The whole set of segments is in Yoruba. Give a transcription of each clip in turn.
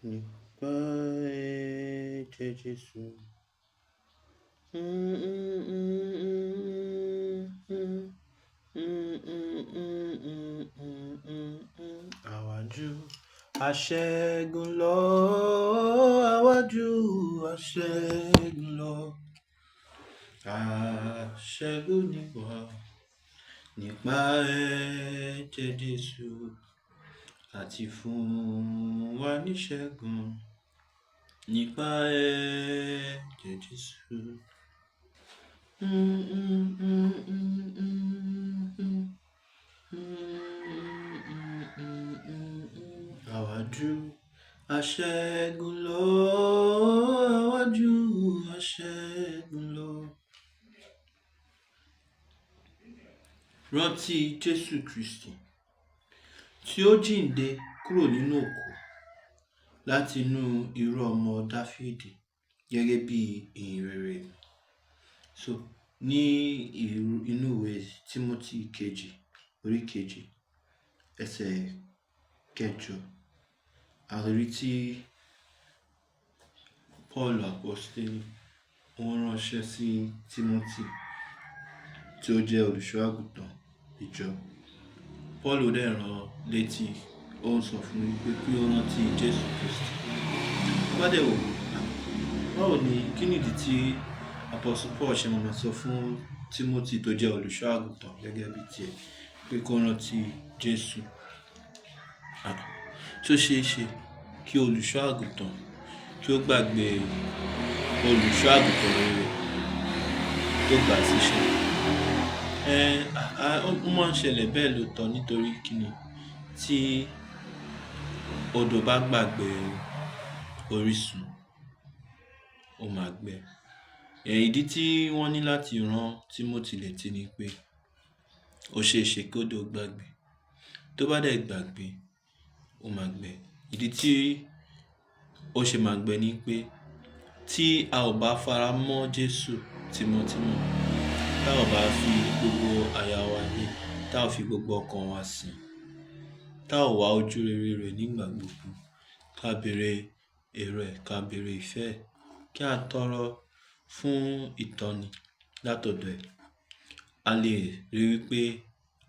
Nípa ẹ̀jẹ̀ Jésù. Àwa ju aṣẹ́gun lọ, àwa ju aṣẹ́gun lọ. Aṣẹ́gun nípa ẹ̀jẹ̀ Jésù àti fún wa níṣẹ́gun nípa ẹ̀jẹ̀ Jésù. Àwa ju aṣẹ́gun lọ, àwa ju aṣẹ́gun lọ. Rántí Jésù Kristi tí ó jíǹde kúrò nínú òkú láti inú irú ọmọ Dáfídì gẹ́gẹ́ bí ìyìn rere mi. So ní inú ìwé Tímótì kejì, orí kejì, ẹsẹ̀ kẹjọ, a rí tí Paul Àpọ́stélì ó ń ránṣẹ́ sí Tímótì tí ó jẹ́ olùṣọ́ àgùntàn ìjọ. Paul dẹ̀ rán létí, ó ń sọ fún wípé kí ó rántí Jésù Kristi. Bá dẹ̀ wò, báwo ni, kí nìdí tí Apostle Paul ṣe máa sọ fún Tímótì tó jẹ́ olùṣọ́ àgùntàn gẹ́gẹ́ bí tiẹ̀ pé kó rántí Jésù? Ṣé ó ṣe é ṣe kí olùṣọ́ àgùntàn kí ó gbàgbé olùṣọ́ àgùntàn rere tó gbà síṣẹ́? Ó máa ń ṣẹlẹ̀ bẹ́ẹ̀ lóòótọ́ nítorí kí ni tí odò bá gbàgbé orísun, ó máa gbẹ. Ìdí tí wọ́n ní láti rán Tímótì létí ni pé ó ṣe é ṣe kí odò gbàgbé. Tó bá dẹ̀ gbàgbé, ó máa gbẹ. Ìdí tí ó ṣe máa gbẹ ni pé tí a ò bá fara mọ́ Jésù tímọ́tímọ́, tí a ò bá fi gbogbo àyà wa lé, tí a ò fi gbogbo ọkàn wa sìn, tí a ò wá ojú rere rẹ̀ nígbà gbogbo, ká bèrè èrò ẹ̀, ká bèrè ìfẹ́ ẹ̀, kí a tọrọ fún ìtọ́ni látọ̀dọ̀ ẹ̀. A lè rí wípé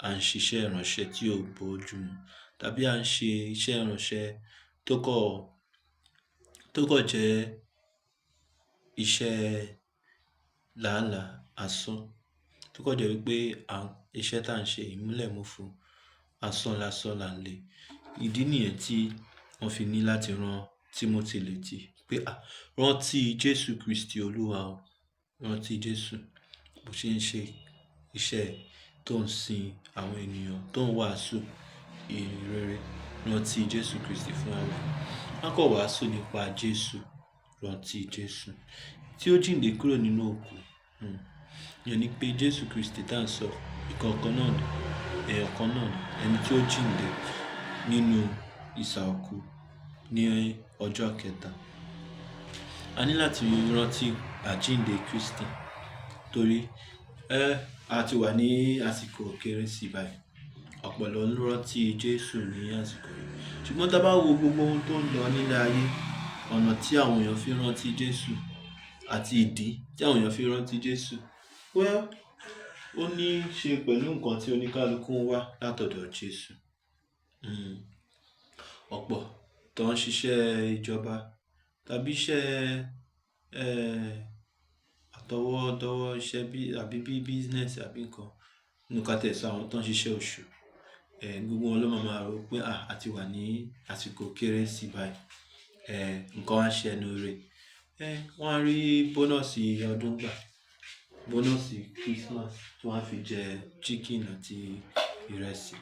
à ń ṣiṣẹ́ ìránṣẹ́ tí ò bójú mu tàbí à ń ṣe iṣẹ́ ìránṣẹ́ tó kọ̀ jẹ́ iṣẹ́ làálàá asán, tó kọ̀ jẹ́ wípé iṣẹ́ tí à ń ṣe ìmúlẹ̀múfo asán lásán là ń lè. Ìdí nìyẹn tí wọ́n fi ní láti rán Tímótì létí pé, à, rántí Jésù Kristi Olúwa o, rántí Jésù bó ṣe ń ṣe iṣẹ́ tó ń sin àwọn ènìyàn, tó ń wàásù ìyìn rere. Rántí Jésù Kristi fún ara rẹ̀. Má kọ̀ wàásù nípa Jésù, rántí Jésù tí ó jíǹde kúrò nínú òkú. Ìyẹn ni pé Jésù Kristi tí à ń sọ, ìkan kan náà ni, ẹ̀yàn kan náà ni, ẹni tí ó jíǹde nínú ìsà òkú ní ọjọ́ kẹta. A ní láti rántí àjíǹde Kristi torí, a ti wà ní àsìkò Kérésì báyìí. Ọ̀pọ̀ ló ń rántí Jésù ní àsìkò yìí. Ṣùgbọ́n tí a bá wo gbogbo ohun tó ń lọ nílé ayé, ọ̀nà tí àwọn èèyàn fi ń rántí Jésù àti ìdí tí àwọn èèyàn fi ń rántí Jésù, well, ó ní í ṣe pẹ̀lú nǹkan tí oníkálukú ń wá látọ̀dọ̀ Jésù. Ọ̀pọ̀ tó ń ṣiṣẹ́ ìjọba tàbí iṣẹ́, àtọwọ́dọ́wọ́ iṣẹ́ bí àbí bí business àbí nǹkan. Nínú ká tẹ̀ sọ àwọn tó ń ṣiṣẹ́ oṣù, gbogbo wọn ló máa máa rò pé, à, a ti wà ní àsìkò Kérésì báyìí. Nǹkan á ṣe ẹnu ire. Wọ́n á rí bónọ́sì ọdún gbà, bónọ́sì Christmas tí wọ́n á fi jẹ chicken àti ìrẹsì.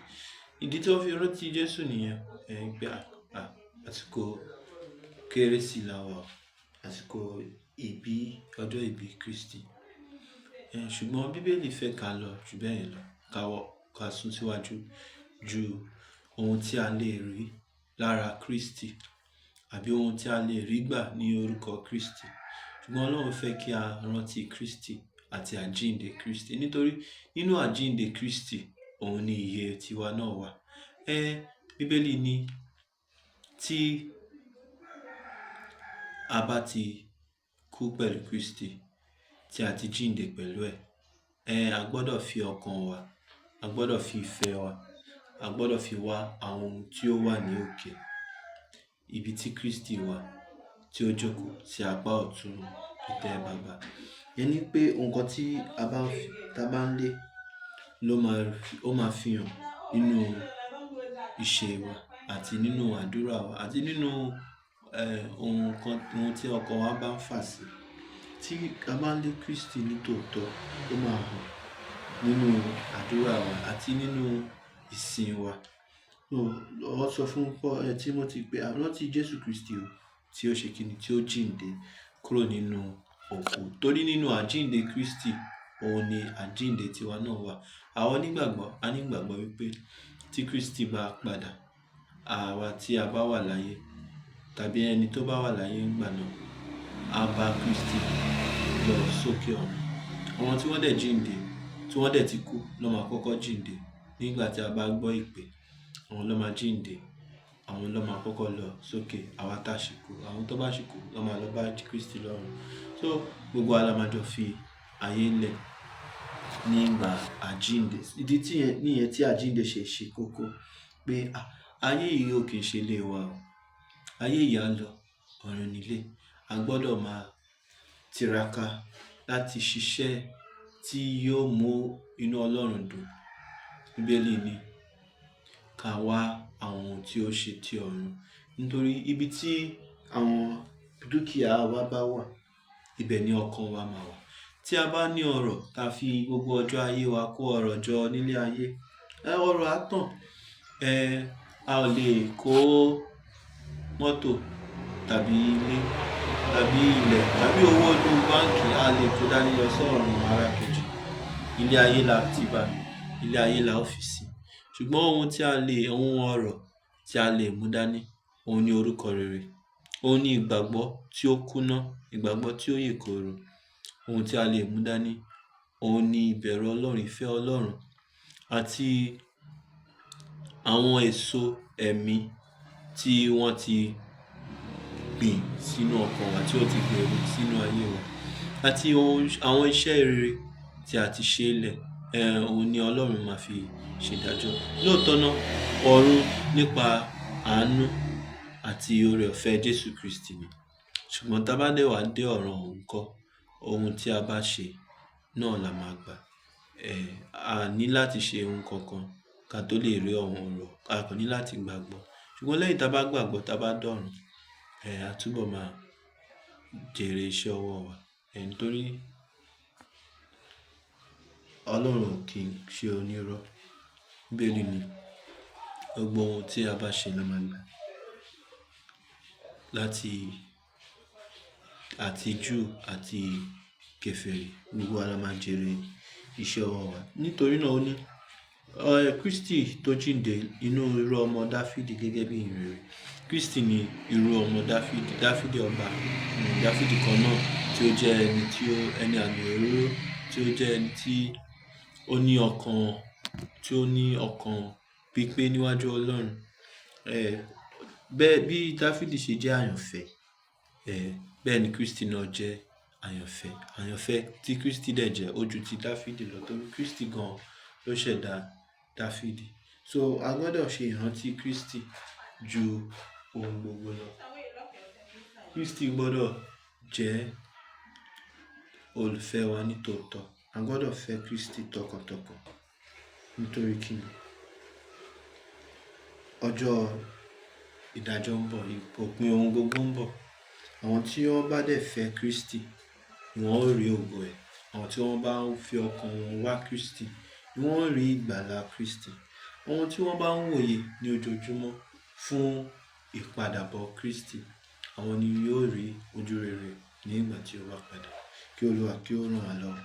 Ìdí tí wọ́n fi rántí Jésù nìyẹn, pé, à, àsìkò Kérésì la wà, àsìkò ìbí, ọjọ́ ìbí Kristi. Ṣùgbọ́n Bíbélì fẹ́ ká lọ ju bẹ́ẹ̀ lọ, ká wọ, ká sún síwájú ju ohun tí a lè rí lára Kristi àbí ohun tí a lè rí gbà ní orúkọ Kristi. Ṣùgbọ́n Ọlọ́run fẹ́ kí a rántí Kristi àti àjíǹde Kristi nítorí nínú àjíǹde Kristi, òun ni ìyè tiwa náà wà. Bíbélì ní tí a bá ti kú pẹ̀lú Kristi, tí a ti jíǹde pẹ̀lú ẹ̀, a gbọdọ̀ fi ọkàn wa, a gbọdọ̀ fi ìfẹ́ wa, a gbọdọ̀ fi wá àwọn ohun tí ó wà ní òkè, ibi tí Kristi wà, tí ó jókòó sí apá ọ̀tún ìtẹ́ Baba. Ìyẹn ní pé nǹkan tí a bá ń fi, tá bá ń lé ló máa, ó máa fi hàn nínú ìṣe wa àti nínú àdúrà wa àti nínú, ohun kan, ohun tí ọkàn wa bá ń fà sí. Tí a bá ń lé Kristi ní tòótọ́, ó máa hàn nínú àdúrà wa àti nínú ìsìn wa. Ó sọ fún Paul, Timothy pé rántí Jésù Kristi o, tí ó ṣe kíni, tí ó jíǹde kúrò nínú òkú. Torí nínú àjíǹde Kristi, òun ni àjíǹde tiwa náà wà. Àwọn onígbàgbọ́, a ní ìgbàgbọ́ wípé tí Kristi bá padà, àwa tí a bá wà láyé tàbí ẹni tó bá wà láyé nígbà náà, á bá Kristi lọ sókè ọ̀run. Àwọn tí wọ́n dẹ̀ jíǹde, tí wọ́n dẹ̀ ti kú ló máa kọ́kọ́ jíǹde. Nígbà tí a bá gbọ́ ìpè, àwọn ló máa jíǹde, àwọn ló máa kọ́kọ́ lọ sókè. Àwa tá ṣì kú, àwọn tó bá ṣì kú ló máa lọ bá Kristi lọ́run. So gbogbo wa la máa jọ fi ayé lẹ̀ nígbà àjíǹde. Ìdí tí yẹn, níyẹn tí àjíǹde ṣe ṣe kókó pé ayé yìí ò kí ń ṣe ilé wa o. Ayé yìí á lọ, ọ̀run nílé. A gbọdọ̀ máa tiraka láti ṣiṣẹ́ tí yóò mú inú Ọlọ́run dùn. Bíbélì ní ká wá àwọn ohun tí ó ṣe ti ọ̀run. Nítorí ibi tí àwọn dúkìá wa bá wà, ibẹ̀ ni ọkàn wa máa wà. Tí a bá ní ọrọ̀, ta fi gbogbo ọjọ́ ayé wa kó ọrọ̀ jọ nílé ayé, ọrọ̀ á tàn. A ò lè kó mọ́tò tàbí ilé tàbí ilẹ̀ tàbí owó inú báǹkì, a lè kó dání lọ sọ́run ara kejì. Ilé ayé la ti bá, ilé ayé la ó fi sí. Ṣùgbọ́n ohun tí a lè, ohun ọrọ̀ tí a lè mú dání, òun ni orúkọ rere. Òun ni ìgbàgbọ́ tí ó kúná, ìgbàgbọ́ tí ó yè kooro. Ohun tí a lè mú dání, òun ni ìbẹ̀rù Ọlọ́run, ìfẹ́ Ọlọ́run àti àwọn èso ẹ̀mí tí wọ́n ti gbìn sínú ọkàn wa, tí ó ti gbèrú sínú ayé wa àti ohun, àwọn iṣẹ́ rere tí a ti ṣe lẹ̀, òun ni Ọlọ́run máa fi ṣèdájọ́. Lóòótọ́ náà, ọ̀run nípa àánú àti oore-ọ̀fẹ́ Jésù Kristi ni. Ṣùgbọ́n tí a bá dé wá dé ọ̀run òun kọ́, ohun tí a bá ṣe náà la máa gbà. A ní láti ṣe ohun kankan ká tó lè rí ọ̀run rọ̀. A kò ní láti gbàgbọ́. Ṣùgbọ́n lẹ́yìn tí a bá gbàgbọ́, tí a bá dọ̀run, a túbọ̀ máa jèrè iṣẹ́ ọwọ́ wa. Nítorí Ọlọ́run ò kí ń ṣe onírọ́. Bíbélì ní gbogbo ohun tí a bá ṣe la máa gbà. Láti àti Júù àti kèfèrí, gbogbo wa la máa jèrè iṣẹ́ ọwọ́ wa. Nítorí náà ó ní, Kristi tó jíǹde inú irú ọmọ Dafidi gẹ́gẹ́ bí ìyìnrere. Kristi ni irú ọmọ Dafidi, Dafidi ọba, Dafidi kan náà tí ó jẹ́ ẹni tí ó, ẹni àmì òróró, tí ó jẹ́ ẹni tí ó ní ọkàn, tí ó ní ọkàn pípé níwájú Ọlọ́run. Bẹ́ẹ̀ bí Dafidi ṣe jẹ́ àyànfẹ́, bẹ́ẹ̀ ni Kristi náà jẹ́ àyànfẹ́. Àyànfẹ́ tí Kristi dẹ̀ jẹ́ ó ju ti Dafidi lọ torí Kristi gan ló ṣẹ̀dá Dafidi. So a gbọdọ̀ ṣe ìrántí Kristi ju ohun gbogbo lọ. Kristi gbọdọ̀ jẹ́ olùfẹ́ wa ní tòótọ́. A gbọdọ̀ fẹ́ Kristi tọkàntọkàn. Nítorí kí ni? Ọjọ́ ìdájọ́ ń bọ̀, òpin ohun gbogbo ń bọ̀. Àwọn tí wọ́n bá dẹ̀ fẹ́ Kristi, wọ́n ó rí ògo ẹ̀. Àwọn tí wọ́n bá ń fi ọkàn wọn wá Kristi, wọ́n ó rí ìgbàlà Kristi. Àwọn tí wọ́n bá ń wòye ní ojoojúmọ́ fún ìpadàbọ̀ Kristi, àwọn ni yóò rí ojú rere ní ìgbà tí ó bá padà. Kí Olúwa kí ó rán wa lọ́wọ́.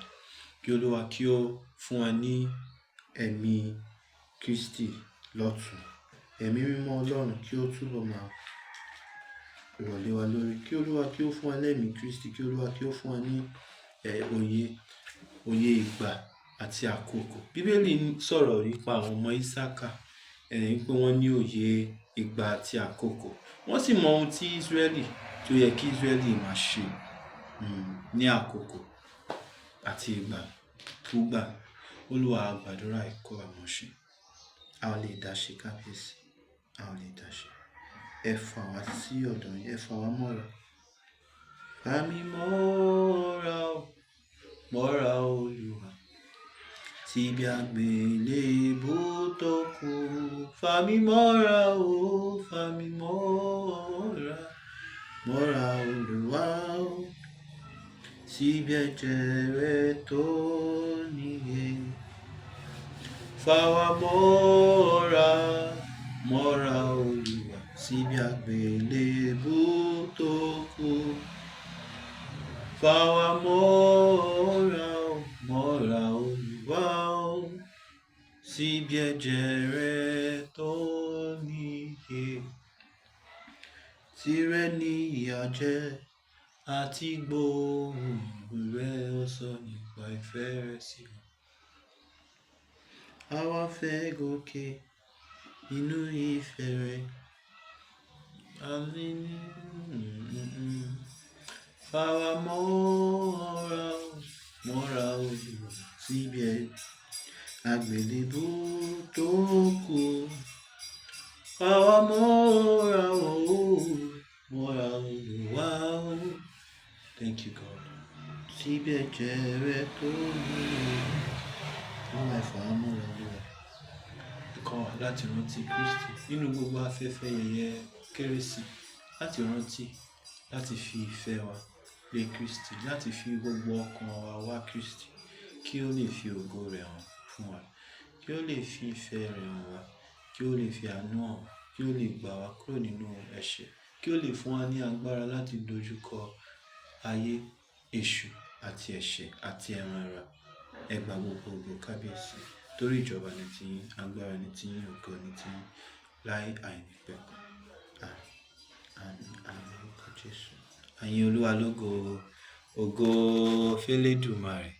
Kí Olúwa kí ó fún wa ní ẹ̀mí Kristi lọ́tùn. Ẹ̀mí mímọ́ Ọlọ́run kí ó túbọ̀ máa rọ̀ lé wa lórí. Kí Olúwa kí ó fún wa lẹ́mí Kristi. Kí Olúwa kí ó fún wa ní, òye, òye ìgbà àti àkókò. Bíbélì ń sọ̀rọ̀ nípa àwọn ọmọ Ísákà, wípé wọ́n ní òye ìgbà àti àkókò. Wọ́n sì mọ ohun tí Israẹli tí tó yẹ kí Ísírẹ́lì máa ṣe ní àkókò àti ìgbà kúgbà. Olúwa, a gbàdúrà, ẹ kọ́ wa mọ̀ ṣe. A ò lè dá ṣe, kábíyèsí. A ò lè dá ṣe. Ẹ fà wá sí ọ̀dọ̀ yín, ẹ fà wá mọ́ra. Fà mí mọ́ra o, mọ́ra Olúwa. Síbi àgbélébùú tó kú. Fà mí mọ́ra o, fà mí mọ́ra, mọ́ra Olúwa o. Síbi ẹ̀jẹ̀ rẹ tó níye. Fà wá mọ́ra, mọ́ra Olúwa. Síbi àgbélébùú tó kú. Fà wá mọ́ra o, mọ́ra Olúwa o. Síbi ẹ̀jẹ̀ rẹ tó níye. Tìrẹ ni ìyà jẹ àti gbóhùn rẹ̀ ó sọ nípa ìfẹ́ rẹ̀ sí wa. Àwa fẹ́ gòkè nínú ìfẹ́ rẹ̀. Àmín. Fà wá mọ́ra o, mọ́ra Olúwa. Síbi àgbélébùú tó kú. Fà wá mọ́ra o, mọ́ra Olúwa o. Thank you, God. Síbi ẹ̀jẹ̀ rẹ tó níye. Olúwa, ẹ fà wá mọ́ra, Olúwa. Ẹ kọ́ wa láti rántí Kristi nínú gbogbo afẹ́fẹ́ yẹ̀yẹ́ Kérésì, láti rántí láti fi ìfẹ́ wa lé Kristi, láti fi gbogbo ọkàn wa wá Kristi, kí ó lè fi ògo rẹ̀ hàn fún wa, kí ó lè fi ìfẹ́ rẹ̀ hàn wá, kí ó lè fi àánú hàn wá, kí ó lè gbà wá kúrò nínú ẹ̀ṣẹ̀, kí ó lè fún wa ní agbára láti dojúkọ ayé, èṣù àti ẹ̀ṣẹ̀ àti ẹran ara. Ẹ gba gbogbo ògo, kábíyèsí, torí ìjọba ní tiyín, agbára ní tiyín, ògo ní tiyín, láé àìnípẹ̀kun. Àmín, àmín, àmín, orúkọ Jésù. A yin Olúwa lógo, ògo f'Elédùmarè.